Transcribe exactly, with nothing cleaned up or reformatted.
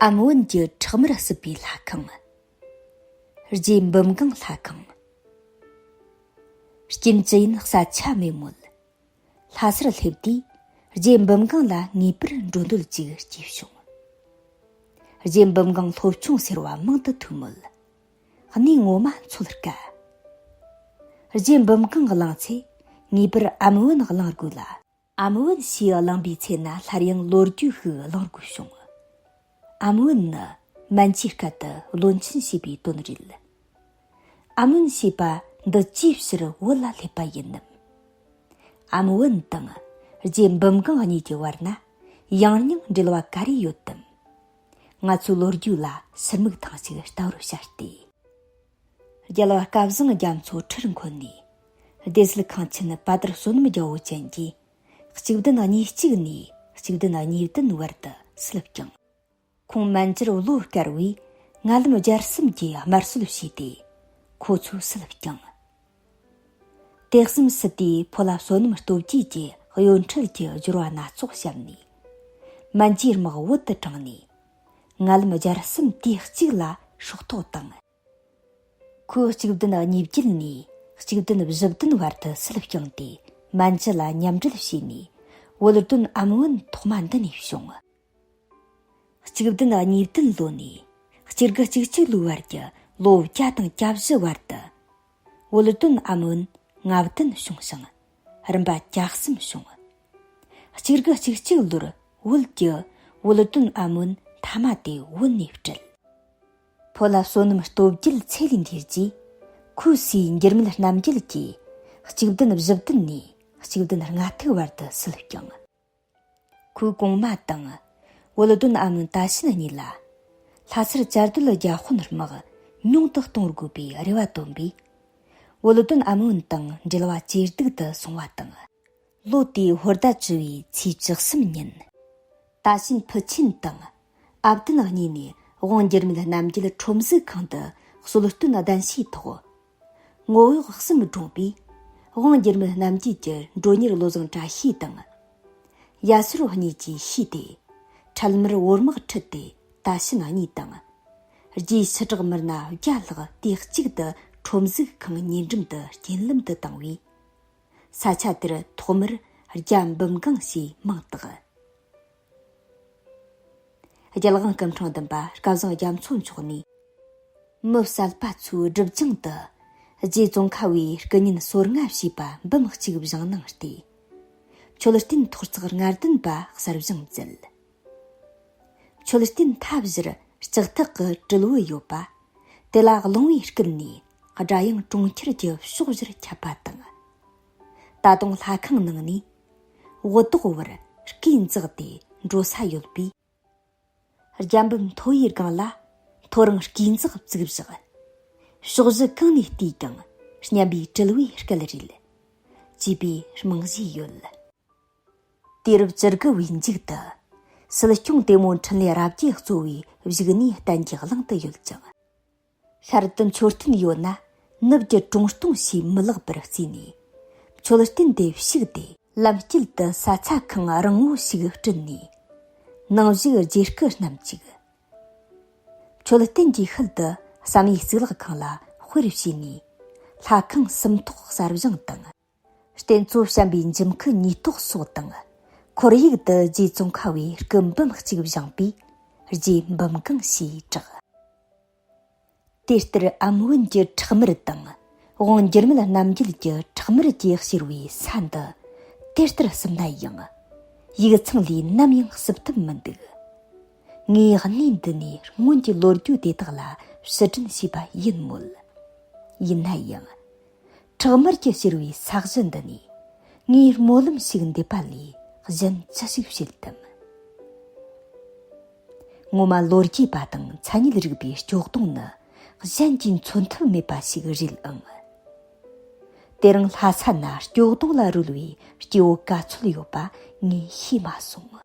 ཨམ་བན་གྱི་ཁྲག་དམར་བསྲུབས་པའི་ལྷ་ཁང་། རྗེ་འབུམ་སྒང་ལྷ་ཁང་། རྐྱེན་ཅི་ཡིན་ས་ཆ་མེད་མོད། ལྷ་སར་སླེབས་དུས་རྗེ་འབུམ་སྒང་ལ་ངེས་པར་འགྲོ་འདོད་ཅིག་སྐྱེས་བྱུང་། རྗེ་འབུམ་སྒང་སློབ་ཆུང་ཟེར་བ་མང་དུ་ཐོས་མོད། གནས་ངོ་མ་འཚོལ་དཀའ། རྗེ་འབུམ་སྒང་གླེང་ཚེ་ངེས་པར་ཨམ་བན་གླེང་དགོས་ལ། ཨམ་བན་ཞེས་གླེང་པའི་ཚེ་ན་སླར་ཡང་ལོ་རྒྱུས་ཤིག་གླེང་དགོས་བྱུང་། ཨམ་བན་ནི་མན་ཇུའི་སྐད་དུ་བློན་ཆེན་ཞེས་པའི་དོན་རེད། ཨམ་བན་ཞེས་པ་འདི་ཅིའི་ཕྱིར་བོད་ལ་སླེབས་པ་ཡིན་ནམ། ཨམ་བན་དང་རྗེ་འབུམ་སྒང་གཉིས་ཀྱི་བར་ན་ཡང་སྙིང་འབྲེལ་བ་ག་རེ་ཡོད་དམ། ང་ཚོའི་ལོ་རྒྱུས་ལ་ཕྱིར་མིག་ཐེངས་ཤིག་ལྟ་བར་བྱ་སྟེ། རྒྱལ་བ་སྐལ་བཟང་རྒྱ་མཚོ་ཁྲིར་འཁོན་ནས། སྡེ་སྲིད་ཁང་ཆེན་བ་དར་བསོད་ནམས་རྒྱལ་པོ་ཅན་གྱིས་གཅིག་བདུན་གཉིས་གཅིག་ནས་གཅིག་བདུན་གཉིས་བདུན་བར་དུ་སྲིད་བསྐྱངས། ཁོང་མན་ཇུར་བློ་དཀར་བས་ང་ལམ་རྒྱལ་གསུམ་གྱིས་དམར་གསོད་བྱས་ཏེ་ཁོ་ཚོའི་སྲིད་བསྐྱངས། དེ་གསུམ་སྲིད་དེའི་ཕོ་ལྷ་བསོད་ནམས་སྟོབས་རྒྱས་ཀྱིས་གཡོན་ཁྲིད་ཀྱི་སྦྱོར་བ་སྣ་ཚོགས་བཤམས་ནས། མན་ཇུའི་དམག་བོད་དུ་དྲངས་ནས། ང་ལམ་རྒྱལ་གསུམ་དུས་གཅིག་ལ་སྲོག་ཐོག་བཏང་། ཁོས་གཅིག་བདུན་གཉིས་བརྒྱད་ནས་གཅིག་བདུན་བཞི་བདུན་བར་དུ་སྲིད་བསྐྱངས་ཏེ་མན་ཇུ་ལ་མཉམ་འབྲེལ་བྱས་ནས། བོད་དོན་ཨམ་བན་ཐོག་མ་འདི་ནས་བྱུང་། གཅིག་བདུན་གཉིས་བདུན་ལོ་ནས་གཅིག་དགུ་གཅིག་གཅིག་ལོའི་བར་གྱི་ལོ་བརྒྱ་དང་གྱ་བཞི་བར་དུ། བོད་དོན་ཨམ་བན་ང་བདུན་བྱུང་ཞིང་རིམ་པ་གྱ་གསུམ་བྱུང་། གཅིག་དགུ་གཅིག་གཅིག་ལོར་བོད་ཀྱི་བོད་དོན་ཨམ་བན་མཐའ་མ་དེ་བོད་ནས་སྤྲད། ཕོ་ལྷ་བསོད་ནམས་སྟོབས་རྒྱས་ཚེ་ལས་འདས་རྗེས། ཁོའི་སྲས་འགྱུར་མེད་རྣམ་རྒྱལ་གྱིས་གཅིག་བདུན་བཞི་བདུན་ནས་གཅིག་བདུན་ལྔ་ཐིག་བར་དུ་སྲིད་བསྐྱངས། ཁོའི་གོང་མ་དང་། བོད་དོན་ཨམ་བན་ཏཱ་ཤིན་གཉིས་ལ། ལྷ་སར་བཅའ་སྡོད་རྒྱ་དཔོན་དམག་ཉུང་དུ་གཏོང་དགོས་པའི་རེ་བ་བཏོན་པས། བོད་དོན་ཨམ་བན་དང་འབྲེལ་བ་ཇེ་སྡུག་ཏུ་སོང་བ་དང་། ལོ་དེའི་ཧོར་ཟླ་བཅུ་བའི་ཚེས་བཅུ་གསུམ་ཉིན། ཏཱ་ཤིན་ཕུ་ཆིན་དང་ཨབ་ཏན་གཉིས་ནས་དབང་འགྱུར་མེད་རྣམ་རྒྱལ་ཁྲོམ་གཟིགས་ཁང་དུ་གསོལ་སྟོན་གདན་ཞུའི་ཐོག་ངོ་གཡོག་གསུམ་བསྒྲོངས་པས། དབང་འགྱུར་མེད་རྣམ་རྒྱལ་གྱི་མགྲོན་གཉེར་བློ་བཟང་བཀྲ་ཤིས་དང་། ཡ་སུར་གཉིས་ཀྱིས་ཤེས་ཏེ། འཕྲལ་མར་བོར་དམག་ཁྲིད་དེ་ཏཱ་ཤིན་གཉིས་དང་། རྗེ་ཞི་དྲག་མི་སྣ་བརྒྱ་ལྷག་དུས་གཅིག་ཏུ་ཁྲོམ་གཟིགས་ཁང་ཉེ་འགྲམ་དུ་རྐྱེན་ལམ་དུ་བཏང་བས། ས་ཆ་དེར་ཐོག་མར་རྒྱ་འབུམ་སྒང་ཞེས་མིང་བཏགས། རྒྱལ་དབང་སྐུ་འཕྲེང་བདུན་པ་སྐལ་བཟང་རྒྱ་མཚོ་མཆོག་ནས། མི་བསད་པ་ཚོའི་སྒྲིབ་སྦྱང་དུ། རྗེ་ཙོང་ཁ་བའི་སྐུ་བརྙན་སོ་ལྔ་ཞེས་པ་འབུམ་གཅིག་བཞེངས་གནང་སྟེ། མཆོད་རྟེན་ཐོག་བརྩེགས་ལྔ་ལྡན་པ་གསར་བཞེངས་མཛད། མཆོད་རྟེན་མཐའ་བཞིར་ལྕགས་ཐག་གི་དྲིལ་བུ་ཡོད་པ། དེ་ལ་རླུང་བས་བསྐུལ་ནས་སྒྲ་དབྱངས་གྲོང་ཁྱེར་གྱི་ཕྱོགས་བཞིར་ཁྱབ་པ་དང་། ད་དུང་ལྷ་ཁང་ནང་ནས་འུ་དོག་བར་སྐས་འཛེགས་ཏེ་འགྲོ་ས་ཡོད་པས། རྒྱ་འབུམ་མཐོ་བའི་སྒང་ལ་ཐོ་རངས་སྐས་འཛེགས་བཙུགས་བཞག། ཕྱོགས་བཞི་གང་ནས་བལྟས་ཀྱང་སྙན་པའི་དྲིལ་བུའི་སྐད་རེད། ཅེས་པའི་རྨང་གཞི་ཡོད། དུས་རབས་བཅུ་དགུ་བའི་མཇུག་ཏུ། སྲིད་སྐྱོང་དེ་མོ་འཕྲིན་ལས་རབ་རྒྱས་གཙོ་བོའི་བཞུགས་གནས་བསྟན་རྒྱས་གླིང་དུ་ཡོད་ཅིང་། ཤར་དུ་མཆོད་རྟེན་ཡོད་ན་ནུབ་ཀྱི་གྲོང་སྟོང་ཞེས་མི་ལེགས་པར་བརྩིས་ནས། མཆོད་རྟེན་དེ་བཤིག་སྟེ་ལམ་དཀྱིལ་དུ་ས་ཚ་ཁང་རིང་བོ་ཞིག་བསྐྲུན་ནས། ནང་བཞུགས་རྗེ་སྐུ་རྣམས་བཅུག། མཆོད་རྟེན་གྱི་ཤུལ་དུ་བསམ་ཡས་གཙུག་ལག་ཁང་ལ་དཔེར་བྱས་ནས་ལྷ་ཁང་སུམ་ཐོག་གསར་བཞེངས་དང་། རྟེན་གཙོ་བྱམས་པའི་འཇིམ་སྐུ་ཉིས་ཐོག་སོགས་དང་། ཁོར་ཡུག་ཏུ་རྗེ་ཙོང་ཁ་བའི་སྐུ་འབུམ་གཅིག་བཞེངས་པས་རྗེ་འབུམ་སྒང་ཞེས་གྲགས། དེ་ལྟར་ཨམ་བན་གྱི་ཁྲག་དམར་དང་དབང་འགྱུར་མེད་རྣམ་རྒྱལ་གྱི་ཁྲག་དམར་གྱིས་གཤེར་བའི་ས་འདི་དེ་ལྟར་བསུབ་ན་ཡང་ཡིག་ཚང་ལས་ནམ་ཡང་བསུབ་ཐབས་མི་འདུག། ངས་གནས་འདི་ནས་སྔོན་གྱི་ལོ་རྒྱུས་དེ་དག་ལ་ཕྱིར་དྲན་བྱས་པ་ཡིན་མོད། ཡིན་ན་ཡང་། ཁྲག་དམར་གྱིས་གཤེར་བའི་ས་གཞི་འདི་ནས་ངས་སྨོན་ལམ་ཞིག་འདེབས་པ་ལས་གཞན་ཅི་ཞིག་བྱེད་དམ། ངོ་མ་ལོ་རྒྱུས་པ་དང་མཚན་ཉིད་རིག་པའི་སྐྱོ་གདུང་ནི་གཞན་གྱིས་མཚོན་ཐབས་མེད་པ་ཞིག་རེད་ཨང་། དེ་རིང་ལྷ་ས་ན་སྐྱོ་གདུང་ལ་རོལ་བའི་སྐྱེ་བོ་ག་ཚོད་ཡོད་པ་ངས་ཤེས་མ་སོང་།